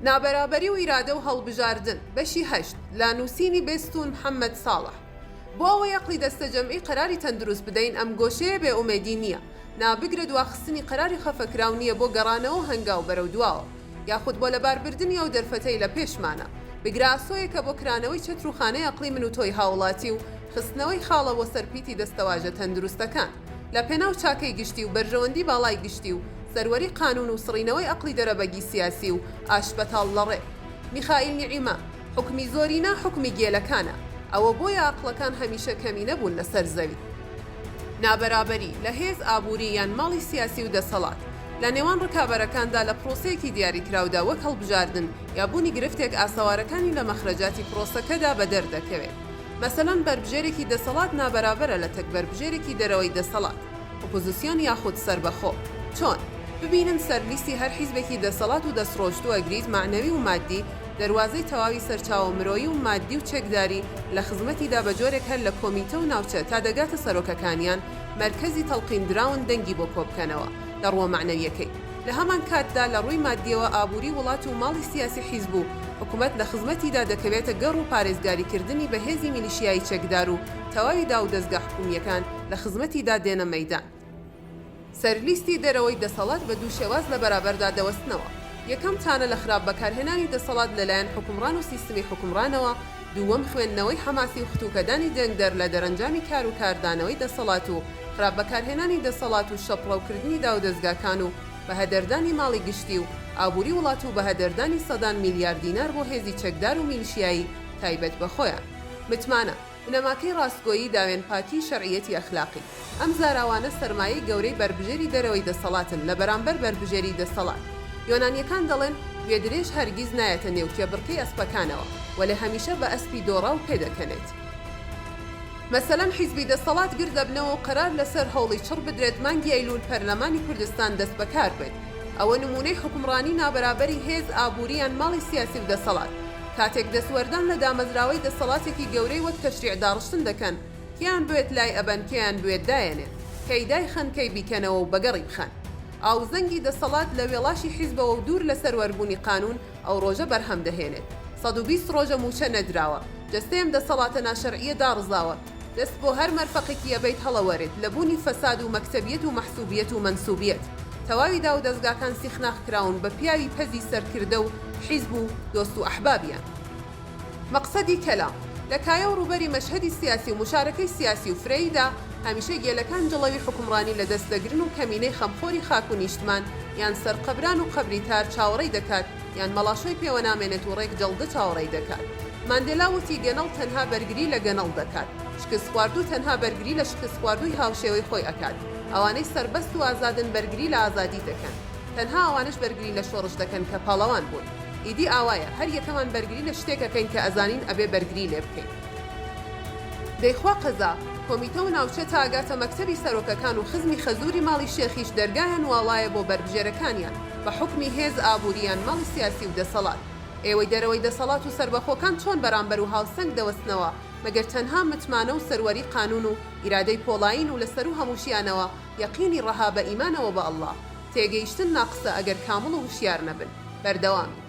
نابەرابەری و ئیرادە و هەڵبژاردن، بەشی هەشت، لە نووسینی بێستوون محەمەد ساڵح. بۆ ئەوەی ئەقڵی دەستەجەمعی قەراری تەندروست بدەین، ئەم گۆشەیە بێ ئومێدی نییە، نا بگرە دواخستنی قەراری خەفەکراو نییە بۆ گەڕانەوە و هەنگاو بەرەو دواوە، یاخود بۆ لەباربردنی ئەو دەرفەتەی لە پێشمانە. بگرە ئاسۆیەکە بۆ کرانەوەی چەتر و خانەی ئەقڵی من و تۆی هاوڵاتی و خستنەوەی خاڵە بۆ سەر پیتی دەستەواژە تەندروستەکان. لە پێناو چاکەی گشتی و بەرژەوەندی باڵای گشتی و سەروەری قانوون و سڕینەوەی ئەقڵی دەرەبەگی سیاسی و ئاشبەتاڵ لە ڕێ. میخائیل نیعیمە، حوکمی زۆرینە حوکمی گێلەکانە. ئەوە بۆیە ئەقڵەکان هەمیشە کەمینە بوون لە سەر زەوی. نابەرابەری، لە هێز، ئابووری یان ماڵی سیاسی و دەسەڵات، لە نێوان ڕکابەرەکاندا لە پرۆسەیەکی دیاریکراودا وەک هەڵبژاردن یا بوونی گرفتێک ئاسەوارەکانی لە مەخرەجاتی پرۆسەکەدا بەدەر دەکەوێت. مەسەلەن بەربژێرێکی دەسەڵات نابەرابەرە لەتەک بەربژێرێکی دەرەوەی دەسەڵات، ئۆپۆزسیۆن یاخود سەربەخۆ. چۆن؟ ببینن سەرلیستی هەر حیزبێکی دەسەڵات و دەستڕۆشتوو ئەگریت مەعنەوی و مادی دەروازەی تەواوی سەرچاوە مرۆیی و مادی و چەکداری لە خزمەتیدا بە جۆرێک هەر لە کۆمیتە و ناوچە تا دەگاتە سەرۆکەکانیان مەرکەزی تەڵقیندراون دەنگی بۆ کۆبکەنەوە لە ڕووە مەعنەویەکەی لە هەمانکاتدا لە ڕووی مادیەوە ئابووری وڵات و ماڵی سیاسی حیزب و حکومەت لە خزمەتیدا دەکەوێتە گەڕ و پارێزگاری کردنی بە هێزی میلیشیایی چەکدار و تەواوی داوودەزگا حکومییەکان لە خزمەتیدا دێنە مەیدان. سەرلیستی دەرەوەی دەسەڵات بە دوو شێواز لە بەرابەردا دەوەستنەوە، یەکەم تانە لە خراپ بەکارهێنانی دەسەڵات لە لایەن حوکمڕان و سیستمی حوکمڕانەوە، دووەم خوێندنەوەی حەماسی و ختوکەدانی دەنگدەر لە دەرەنجامی کار و کاردانەوەی دەسەڵات و خراپ بەکارهێنانی دەسەڵات و شەپڕەوکردنی داودەزگاکان و بەهەدەردانی ماڵی گشتی و ئابوری وڵات و بەهەدەردانی سەدان میلیار دینار بۆ هێزی چەکدار و میلیشیایی تایبەت بە خۆیان. متمانە. بنەماکەی ڕاستگۆیی داوێن پاکی شەرعیەتی ئەخلاقی. ئەم زاراوانە سەرمایەی گەورەی بەربژێری دەرەوەی دەسەڵاتن لە بەرامبەر بەربژێری دەسەڵات. یۆنانیەکان دەڵێن، گوێدرێژ هەرگیز نایەتە نێو کێبڕکێی ئەسپەکانەوە، وەلێ هەمیشە بە ئەسپی دۆڕاو پێدەکەنێت. مەسەلەن حیزبی دەسەڵات گردەبنەوە و قەرار لەسەر هەوڵی چڕ بدرێت مانگی ئەیلول پەرلەمانی کوردستان دەستبەکار بێت. ئەوە نموونەی حوکمڕانی نابەرابەری هێز، ئابووری یان ماڵی سیاسی و دەسەڵات. کاتێک دەستوەردان لە دامەزراوەی دەسەڵاتێکی گەورەی وەک تەشریع داڕشتن دەکەن، کێیان بوێت لای ئەبەن کێیان بوێت دایەنێن، کەی دایخەن کەی بیکەنەوە و بەگەڕی بخەن. ئاوزەنگی دەسەڵات لە وێڵاشی حیزبەوە و دوور لە سەروەربوونی قانوون ئەو ڕۆژە بەرهەم دەهێنێت. 120 ڕۆژە مووچە نەدراوە. جەستەی ئەم دەسەڵاتە ناشەرعییە داڕزاوە. دەست بۆ هەر مەرفەقێکی ئەبەیت هەڵەوەرێت لە بوونی فەساد و مەکتەبیەت و مەحسوبیەت و مەنسوبیەت. تەواوی داودەزگاکان سیخناخ کراون بە پیاوی پەزی سەرکردە و حیزب و دۆست و ئەحبابیان. مەقسەدی کەلام، لە کایە و ڕووبەری مەشهەدی سیاسی و موشارەکەی سیاسی و فرەییدا، هەمیشە گێلەکان جڵەوی حوکمڕانی لە دەست دەگرن و کەمینەی خەمخۆری خاک و نیشتمان یان سەرقەبران و قەبری تار چاوەڕێی دەکات یان مەڵاشۆی پێوە نامێنێت و ڕێک جەڵدە چاوەڕێی دەکات. ماندێلا وتی گەنەڵ تەنها بەرگری لە گەنەڵ دەکات. شکستخواردوو تەنها بەرگری لە شکستخواردووی هاوشێوەی خۆی ئەکات. ئەوانەی سەربەست و ئازادن بەرگری لە ئازادی دەکەن. تەنها ئەوانەش بەرگری لە شۆڕش دەکەن کە پاڵەوان بوون. ئیدی ئاوایە، هەر یەکەمان بەرگری لە شتێک ئەکەین کە ئەزانین ئەبێ بەرگری لێ بکەین. دەی خوا قەزا، کۆمیتە و ناوچە تا ئەگاتە مەکتەبی سەرۆکەکان و خزمی خەزووری ماڵی شێخیش دەرگایان واڵایە بۆ بەربژێرەکانیان بە حوکمی هێز ئابووری یان ماڵی سیاسی و دەسەڵات. ئێوەی دەرەوەی دەسەڵات و سەربەخۆکان چۆن بەرامبەر و هاوسەنگ دەوەستنەوە مەگەر تەنها متمانە و سەروەری قانوون و ئیرادەی پۆڵایین و لە سەروو هەمووشیانەوە یەقینی ڕەها بە ئیمانەوە بە اللە. تێگەیشتن ناقسە ئەگەر کامڵ و هوشیار نەبن. بەردەوامی.